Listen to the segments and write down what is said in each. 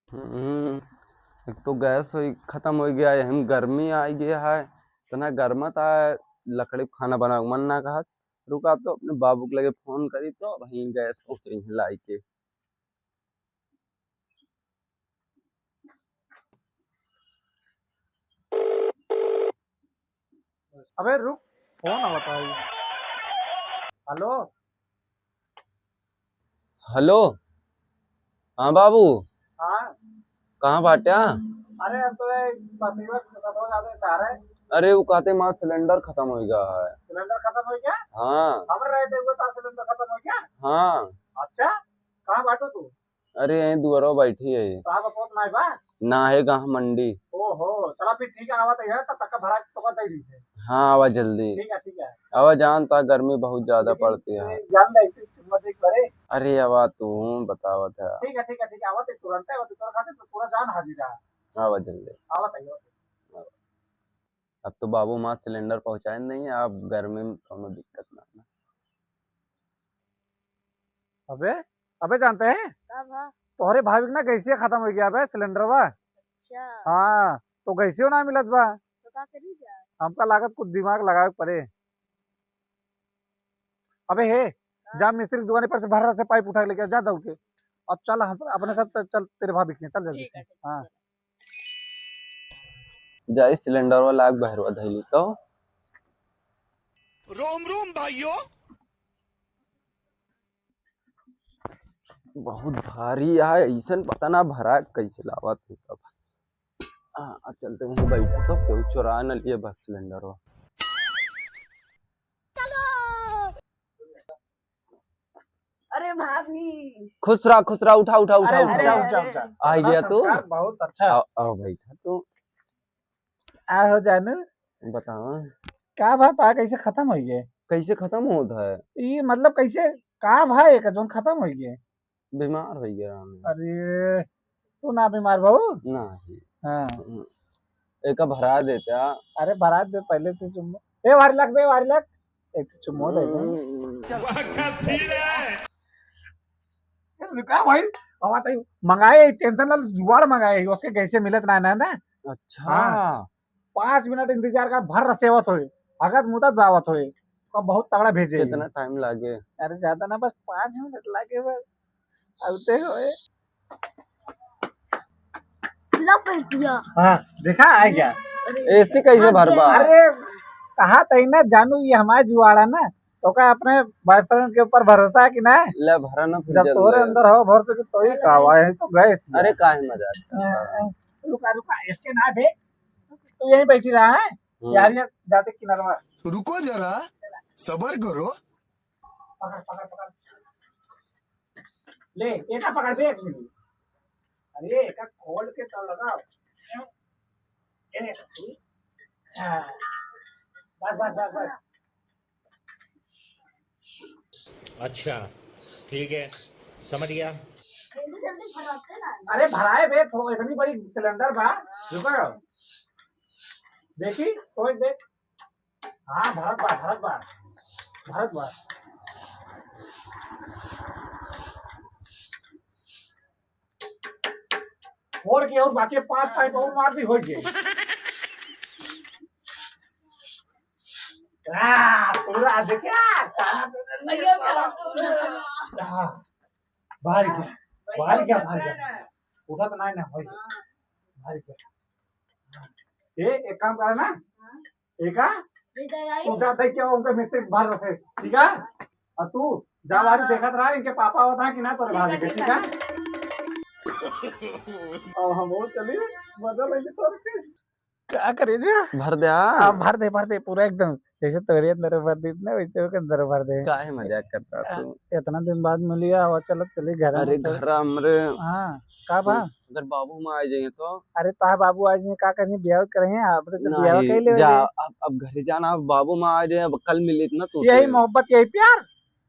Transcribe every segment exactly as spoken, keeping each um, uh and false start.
हम्म, एक तो गैस होई, खतम होइ गया है, हम गर्मी आइ गया है, इतना गर्मा ता लकड़ी खाना बनावे के मन ना कहत। रुका तो अपने बाबू के लगे फोन करी तो वहीं गैस पहुँचे हैं लाई के। अबे रुक, फोन आवत है। हेलो। हेलो। हाँ बाबू। हाँ। कहाँ बाट्या? अरे हम तो ये सतीवर के साथ हो जाते हैं, कहाँ रहे? अरे वो कहते माँ सिलेंडर खतम होइ गया है। सिलेंडर खतम होइ गया? हाँ। हमरे रहते हुए तो सिलेंडर खतम होइ गया? हाँ। अच्छा, कहाँ बाटो तू? अरे यहीं दुआरो बैठी है। तो आप पहुँच ना बा? ना है, गाँव मंडी। ओहो, चला फिर ठीक है, आवत है, तब तक भरा के तो दे दी है। हाँ, आवा जल्दी। ठीक है, ठीक है। आवा जान ता गर्मी बहुत ज्यादा लेकिन पड़ती है। ये जान ले, एक चुम्मा दे करे। अरे आवा तू बतावत है। ठीक है, ठीक है, ठीक है, आवत है, तुरंत आवत है, तोर खातिर तो पूरा जान हाजिर है। आवा जल्दी। आवत है, आवत है। अब तो बाबू माँ सिलेंडर पहुँचाए नहीं है, अब गर्मी में कौनो दिक्कत ना है। अबे, अबे जानते हैं? का भा? तोहरे भाभी के ना गैसिया खतम होइ गया बे, सिलेंडरवा। अच्छा। हाँ, तो गैसियो ना मिलत बा। तो का करी जा? हमका लागत कुछ दिमाग लगावे के पड़े। अबे हे, हाँ। जा मिस्त्री के दुकाने पर से भर्रा से पाइप उठा के लेके आ, जा दौड़ के। अब चल हम अपने साथ चल, तेरे भाभी के यहाँ, चल जल्दी ठीक से। है, ठीक है, हाँ। चल। जाई सिलेंडरवा लाग बहरवा धइली तो। रोम रोम भाइयों। बहुत भारी है, ऐसन पता ना भरा कैसे लावत है सब। आ, आ चलते हैं बैठा तो क्यों चुरा न लिए बस सिलेंडरवा। अरे भाभी। खुश रहा, खुश रहा, उठा, उठा, उठा, अरे, उठा। उठा, उठा, उठा। आ गया तू? संस्कार बहुत अच्छा। आओ, आओ बैठा तू। आ हो जानू। बताओ। का बात आ, कैसे खतम होइ गए? कैसे खतम होत है? ये मतलब कैसे, का भा एक जोन खतम होइ गए? बीमार होइ गया हमें। अरे, तू ना बीमार बाबू? नहीं। हाँ। हम्म। एका भरा देता। अरे भरा दे, पहले तू चुम्मा। ए वारी लाख बे, वारी लाख। एक तो चुम्मा दे दे। हम्म। वाह, क्या सीन है? ए, रुका भाई, अब आता ही। मंगाए, टेंशन ना, जुगाड़ मंगाए, उसके कैसे मिलत ना, ना, ना। अच्छा। हाँ। पाँच मिनट इंतजार का, भर रसेवत होए, हगत मुतत बावत होए, तो बहुत तगड़ा भेजे। कितना टाइम लागे? अरे ज्यादा ना, बस पाँच मिनट लागे बस। अब ते होए। लो पैंतिया। हाँ, देखा, आ गया। एसी कैसे भरबा? अरे, कहा तई ना जानू, ये हमार जुआड़ा ना, तो का अपने बॉयफ्रेंड के ऊपर भरोसा है कि ना? ले भरा ना, फिर जब जल तोरे ले। अंदर हो भर सके तो ही का हुआ है, तो गैस ही है। अरे काहे मजाक करता है? हाँ, रुका, रुका, इसके ना बे, तू यहीं बैठी रहा है, हम्म। यार, ये जाते किनारवा। रुको जरा, सबर करो। पकड़, पकड़, पकड़। ले, एका पकड़ बे, एक मिनट। अरे, एका खोल के तो लगाओ। ये ले, ससुरी। हाँ। बस, बस, बस, बस। अच्छा, ठीक है, समझ गया। अरे भराए बे, थो-, इतनी बड़ी सिलेंडर बा, रुको। देखी, खोल दे। हाँ, भरत बा, भरत बा, भरत बा। फोड़ के और बाकी पांच पाइप और मार दी, हो गए। आ, पूरा देखे, आ, ताला तो नहीं भैया, है। भैया। आ, बाहर गया, बाहर गया, बाहर गया। उठा तो नहीं ना, भाई। बाहर गया। ए, एक काम कर ना। एका? तू जा देख के उनके मिस्त्री बाहर से, ठीक है? और तू जा बाहर देखत रहा, इनके पापा होता है कि ना तोरे भाभी के, ठीक है? अब हम वो चली, मजा लगी तोर के। का करे जा? भर दे, हाँ। हाँ, भर दे, भर दे, पूरा एकदम। जैसे तोरे अंदर भर दी ना, वैसे ओके अंदर भर दे। काहे मजाक करता आ, तू? इतना दिन बाद मिली, आवा, चलो, चली घर में अरे, तो। घर हमरे हाँ, का बा? अगर बाबू माँ आ जाइए तो? अरे, ता बाबू आ जाइए, का करिए, ब्याह करिए, आप तो ब्याह नहीं, कर ले जा, ले। अब, अब घरे जाना, अब बाबू माँ आ जाइए, अब कल मिले ना तू यही से। मोहब्बत, यही प्यार।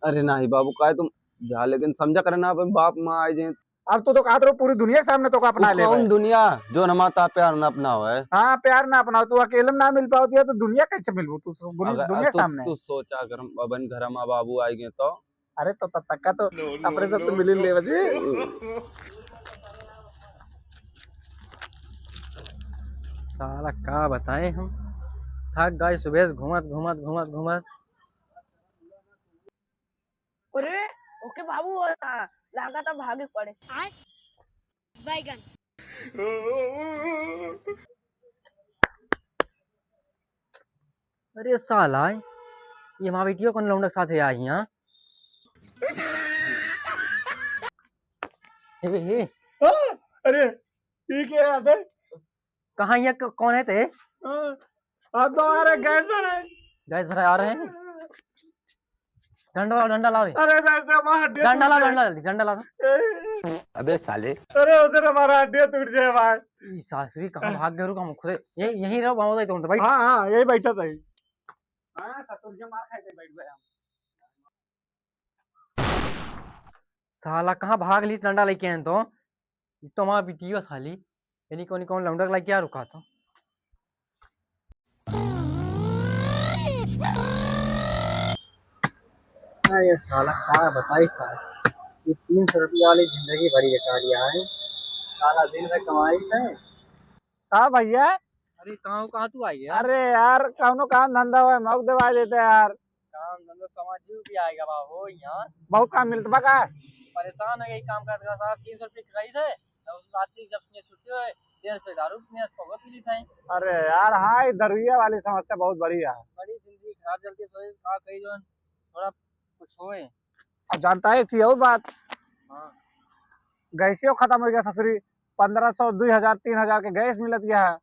अरे नहीं बाबू, काहे तुम जा, लेकिन समझा करे ना, अब बाप माँ आ जाइए। अब तो, तो कहत रहो पूरी दुनिया के सामने तो का अपना वो ले कौन भाई। दुनिया जो न माता प्यार न अपना होए। हाँ, प्यार ना अपना, तू अकेले में ना मिल पाओ दिया तो दुनिया कैसे मिलबू तू सब गुन-, अगर दुनिया तू, सामने। तू सोचा अगर हम अपन घर में बाबू आए गए तो? अरे तो तब तक का तो अपने सब तो मिल ही ले बजी। साला का बताएं हम, थक गए सुबह से घूमत, घूमत, घूमत, घूमत। अरे, ओके बाबू, लागत अब भागे पड़े। बैगन। अरे साला, ये हमार बेटियो कौन लौंडक साथे आई यहाँ? ए बे, ए। हाँ, अरे, ई के याद है? कहाँ ये क-, कौन है ते? हाँ, आप तो आ रहे, गैस भरा है। गैस भरा आ रहे हैं? डंडा लाओ, डंडा लाओ रे। अरे, जैसे हमारा हड्डियाँ डंडा लाओ, टूट जाए। डंडा जल्दी, डंडा लाओ। ए। अबे साले। अरे, उसे हमारा हड्डियाँ टूट जाए भाई। ई सासुरी कहाँ भाग गए, रुक, हम खुदे, ये, यहीं रहो, बाबू, तुम तो बैठ। हाँ, हाँ, यही बैठा था। हाँ, ससुर के मार खाए थे, बैठ गए हम। साला कहाँ भाग लीस डंडा लेके आए तो? ई तो हमार बिटिया साली, यानी कौन, कौन लौंडक लेके आ रुका तो। अरे साला, का बताई साला, ये तीन सौ रुपया वाली जिंदगी बड़ी बेकार है। साला दिन भर कमाई है। का भैया? अरे कहाँ हो, कहाँ तू आई है? अरे यार, कौनो काम धंधा होए, मौक दवाई देते यार। काम धंधा कमा जीव भी आएगा बा हो यहाँ। बहुत काम मिलत बा का? परेशान है यही काम करत करत, साला तीन सौ रुपये कमाई थे, और रात की जब ये छुट्टी होए, डेढ़ सौ दारू पीने, पौवा पी ली थे। अरे यार, हाँ, ये दरुइया वाली समस्या बहुत बड़ी है। बड़ी जिंदगी खराब चलती है, सोई का कही जो थोड़ा कुछ होए। अब जानता है एक चीज और बात। हाँ। गैसियो खत्म हो गया ससुरी, पन्द्रह सौ, दुई हजार, तीन हजार के गैस मिलत गया है,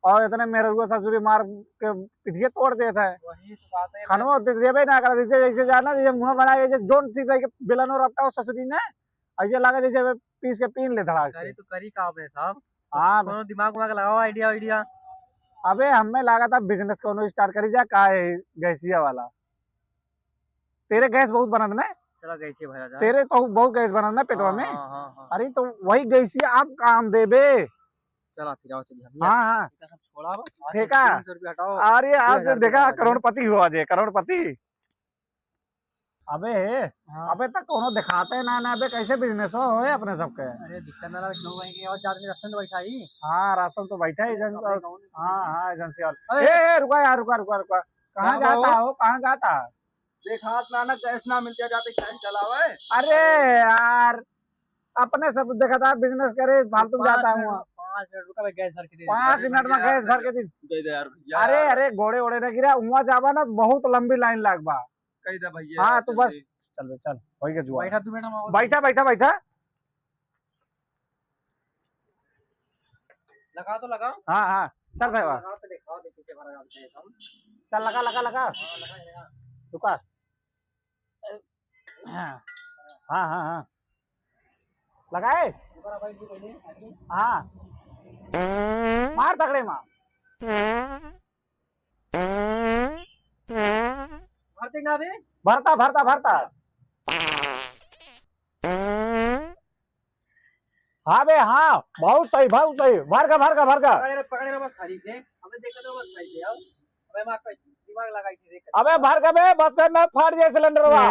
और इतने मेहरुआ ससुरी मार के पिठिए तोड़ देत है। वही तो बात है। खानवा दे देबे ना कर, जैसे, जैसे जाना, जैसे मुंह बनाए, जैसे जोन ठीक रहे के बेलनो रखता हो ससुरी ने, ऐसे लगा जैसे पीस के पीन ले धड़ाक से। करी तो करी का अपने साहब? हाँ। कोनो दिमाग उमाग लगाओ, आइडिया वाइडिया। अबे हमें लगा था बिजनेस कोनो स्टार्ट करी जा, का है गैसिया वाला। तेरे गैस बहुत बनत ना? चला गैसे भरा जा। तेरे बहुत, बहुत गैस बनत ना पेटवा हाँ, में। हाँ, हाँ, हाँ। अरे तो वही गैसिया आप काम देबे। चला फिर आओ, चलिए हम। हाँ, हाँ। इतना सब छोड़ा बा, आज से ठेका। तीन सौ रुपया हटाओ, अरे आज दो हजार देखा, रुपया हटाओ। करोड़पति हुआ जे, करोड़पति। अबे, हाँ। अबे तक कोनो दिखाते ना, ना अबे कैसे बिजनेस हो, होए अपने सबके? अरे दिक्कत ना लगे, क्यों वहीं के और चार दिन रास्ते में बैठा ही। हाँ, रास्ते में तो बैठा ही, अबे एजेंसी और, कौन है? हाँ, हाँ, एजेंसी और। अरे। ए, ए, रुका यार, रुका, रुका, रुका। कहाँ कहाँ जाता हो? हो? कहाँ जाता है? देखात ना, ना गैस ना मिलते जाते, गैस जलावे। अरे यार, अपने सब देखा था, बिजनेस करे, फालतू में पाँच जाता मिनट, हूँ। पाँच मिनट रुका, मैं गैस भर के दे देता हूँ। पाँच मिनट में भैया, गैस भर के दे। दे दे यार भैया। अरे, अरे, गोड़े ओड़े ना गिरा, उहाँ जाबा ना, बहुत लंबी लाइन लाग बा। कह दे भैया, हाँ, तू बस जल्दी। चल बे, चल, वही के जुआ। बैठा तू, बैठा, मैं बैठा, बैठा, बैठा। लगाओ तो लगाओ। हाँ, हाँ, चल भाई, वाह। लगाओ तो दिखाओ, देखिए कैसे भरा जाता है हम। चल, लगा, लगा, लगा। हाँ, लगा, लगा। रुका। हाँ, हाँ, हाँ, हाँ। लगाए? ऊपर आप बैठ के पहले, आगे। हाँ। मार तगड़े मार। भरते ना बे? भरता, भरता, भरता। हाँ बे, हाँ, बहुत सही, बहुत सही। भर का, भर का, भर का। पकड़े रह, पकड़े रह बस खाली से। अबे देख लो बस खाली से, आओ। अबे मार का दिमाग लगाई थी, देख। अबे भर का बे, बस कर ना, फाट जाए सिलेंडरवा।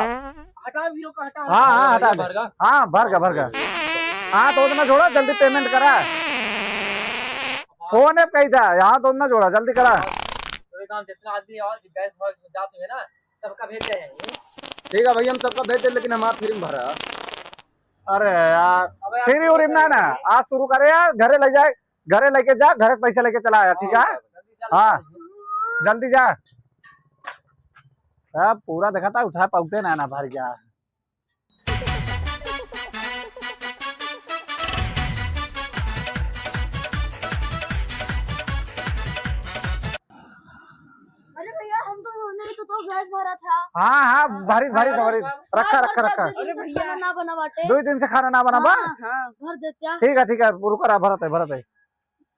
हटा हीरो का, हटा, हाँ, हटा। हाँ, हटा भैया, दे। भर का। हाँ, भर का, भर का। हाँ, तो उतना छोड़ा, जल्दी पेमेंट करा। फोन है कही था, यहाँ तो ना जोड़ा, जल्दी करा। पूरे गांव जितना आदमी है, और गैस वैस जाते हैं ना, सबका भेज दे हैं। ठीक है भैया, हम सबका भेज दे, लेकिन हमारा फ्री में भरा। अरे यार, अबे यार, फ्री उरी में ना, ना, आज शुरू करे यार, घरे ले जाए, घरे लेके जा, घरे से पैसा लेके चला आया, ठीक है? हाँ, जल्दी जा। हाँ, जल्दी जा। अब पूरा देखा था, उठा पाउते ना, ना भर गया। अरे भैया, हम तो नहीं तो, तो गैस भरा था। हाँ, हाँ, भारी, भारी, हाँ, भारी। हाँ, रखा, भर रखा, दे, रखा। दो दिन से अरे भैया। खाना ना बना बाटे। दो दिन से खाना ना बना बा? हाँ, हाँ। भर देत्या। ठीक है, ठीक है, रुको रहा, भरत है, भरत है।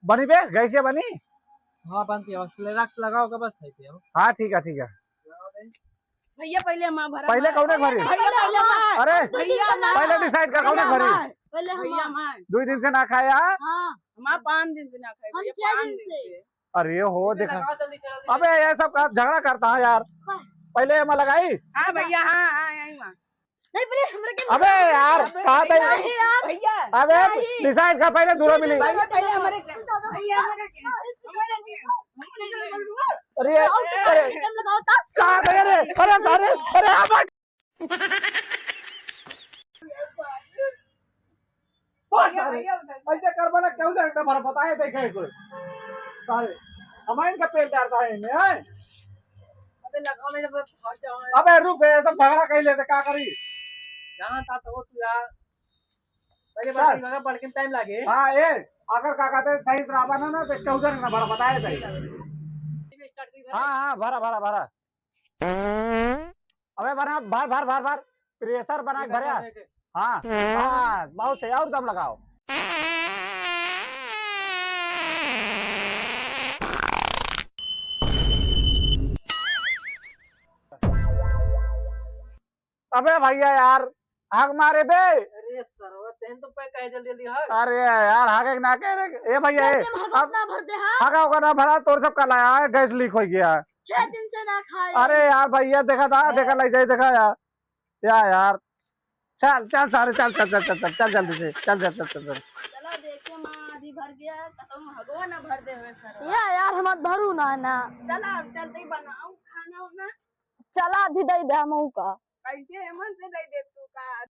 बनी बे, गैसिया बनी? हाँ, बनती है, बस ले रख, लगाओ के बस खाई पियो। हाँ, ठीक है, ठीक है। भैया, पहले हमार भरा पहले हमार। कौने भरी? भैया, पहले हमार। अरे, भैया, हमार। पहले डिसाइड कर, कौने भरी? भैया, हमार। पहले भैया, हमार। हमार। दो दिन से ना खाया? हाँ। हमार पाँच दिन से ना खाए, हम भैया, छह पाँच दिन दिन से। से। अरे हो, ये देखा। लगाओ जल्दी से, जल्दी से। अबे, ये सब का झगड़ा करता है यार। वाह। पहले एमा लगाई। हाँ भैया, हाँ, हाँ, यही वहाँ। नहीं, पहले हमरा के अबे यार, अबे कहाँ भैया, दे? नहीं यार। भैया, अबे नहीं। Decide कर पहले, दूरा मिली। भैया, पहले हमारे, भैया, हमारे, हमारे, अरे, और तो अरे। System लगाओ था। कहाँ गए रे? अरे, सारे, अरे, आ भाई। ओ सारे, ऐसे करबा ना, केहू से एक बार बताए देखे सो। सारे, हमारे इनका पेट दर्द है इनमें, हैं? अबे लगाओ ना, जब फंस जाओ। अबे रुक बे, सब झगड़ा कर लेते, का करी? जहाँ था तो तू यार। पहले चल। बात लगा, पढ़ के time लागे। हाँ, ए, अगर का कहते हैं, सही से रहा ना, ना, तो केहू से ना भरा, बताए दे। Start कर। हाँ, हाँ, भरा, भरा, भरा। अबे बना, भर, भर, भर, भर। Pressure बना के भरा। हाँ, बस, बहुत सही, और दम लगाओ। अबे भैया यार, हक मारे बे। अरे सरवा, तेन तो पे कहे जल्दी जल्दी हक। अरे यार, हक एक ना कह रे। ए भैया, ए, कैसे हम हक अब ना भर दे, हाँ? हक ओकर ना भरा, तोर सब कल आया है, gas leak हो गया है। छह दिन से ना खाए। अरे यार भैया, देखा था, हैं? देखा ले जाए, देखा यार। या यार, चल, चल सारे, चल, चल, चल जल्दी से, चल, चल, चल, चल, चल। चला देखे माँ, आधी भर गया, कतहूँ हगवा ना भर दे हुए सरवा। या यार, हम भरू ना, ना। चला, हम चलते ही बनाऊ खाना वाना। चला, आधी दे दे हमहू का। कैसे हेमन से दे दे तू का?